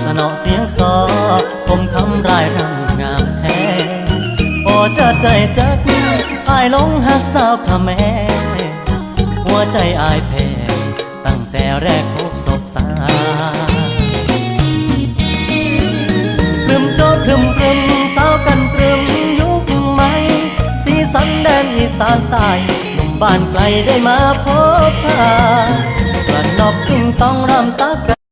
ສະເນາະສຽງຊໍ ຄົມຄຳລາຍຣຳງາມແທ້. ໂອ ຈັດໄດ້ຈັດ ອ້າຍຫຼົງຮັກສາວຂະແມ ຫົວໃຈອ້າຍແພ້ ຕັ້ງແຕ່ແລກພົບສົບຕາ. ລຶມໂຈະລຶມຕຶມ ສາວກັນຕຶມຍຸກໃໝ່ ສີສັນແດນອີສານໃຕ້ ໜຸ່ມບ້ານໄກໄດ້ມາພົບພາ ກະນອບຕຶງຕ້ອງລຳຕາກະ